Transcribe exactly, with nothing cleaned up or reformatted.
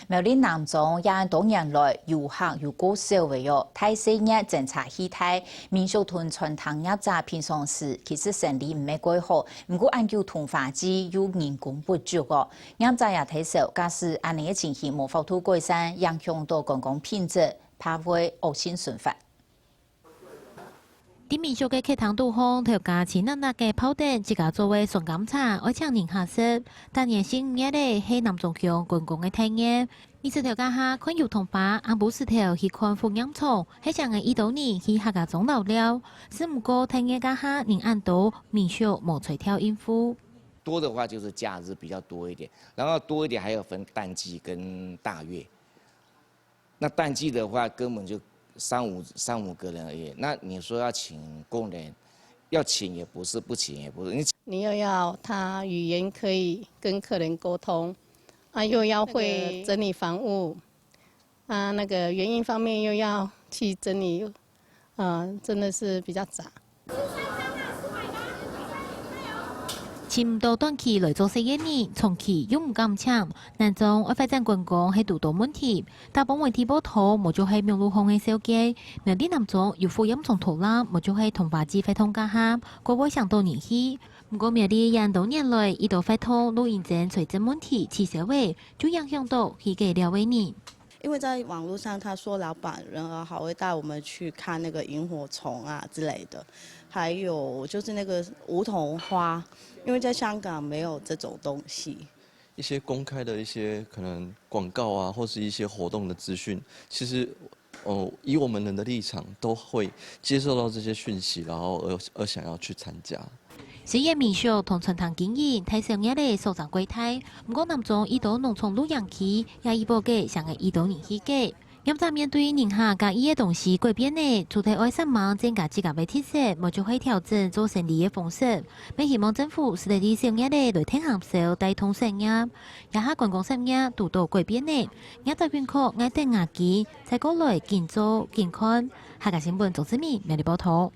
苗栗南庄也多年來遊客有過少个喲，大細月爭差異大，民宿同餐廳業者平常時其實生理毋係蓋好，毋過恁久桐花季又人工不足哦。業者也推測，假使恁呢个情形無法度改善，影響到觀光品質，怕會惡性循環。 在民宿个客廳肚項，頭家請人拿个炮筒，自家做个酸柑茶，愛請人客食。逐年十五月仔係南庄鄉觀光个大月。日出頭該下看有桐花，暗晡時頭去看火焰叢，係成个已多人去客家庄遶尞。只毋過大月該下人恁多，民宿無才調應付。多的話就是假日比較多一點，然後多一點還有分淡季跟大月。 那淡季的話，根本就三五三五个人而已。那你說要請工人，要請也不是，不請也不是。你你又要他語言可以跟客人溝通，啊，又要會整理房屋，啊，那個園藝方面又要去整理，呃，真的是比較雜。 尋毋到短期來做生意人，長期又毋敢請，南庄愛發展觀光係堵到問題。大部分地報導無就係網路項个紹介，苗栗南庄有火焰叢導覽，無就係桐花季活動該下，過會嚐到人氣。毋過苗栗這多年來，已多活動都因爭財政問題取消了，就影響到去个了个人。 因為在網路上他說老闆人很好，會帶我們去看那個螢火蟲啊之類的，還有就是那個梧桐花，因為在香港沒有這種東西。一些公開的一些可能廣告啊，或是一些活動的資訊，其實，哦，以我們人的立場，都會接受到這些訊息，然後而而想要去參加。 雖然民宿同餐廳經營大細月仔所差較大，毋過南庄已多農村露營區也已保个成个已多人氣个。業者面對人客佮意个東西改變了，除忒愛煞猛增加自家个特色，無就係調整做生理个方式。乜希望政府使得在細月仔來𢯭行銷帶動產業，這下觀光產業堵到改變了，業者緊靠𠊎等𠊎佢，再過來緊做緊看。客家新聞鍾志明苗栗報導。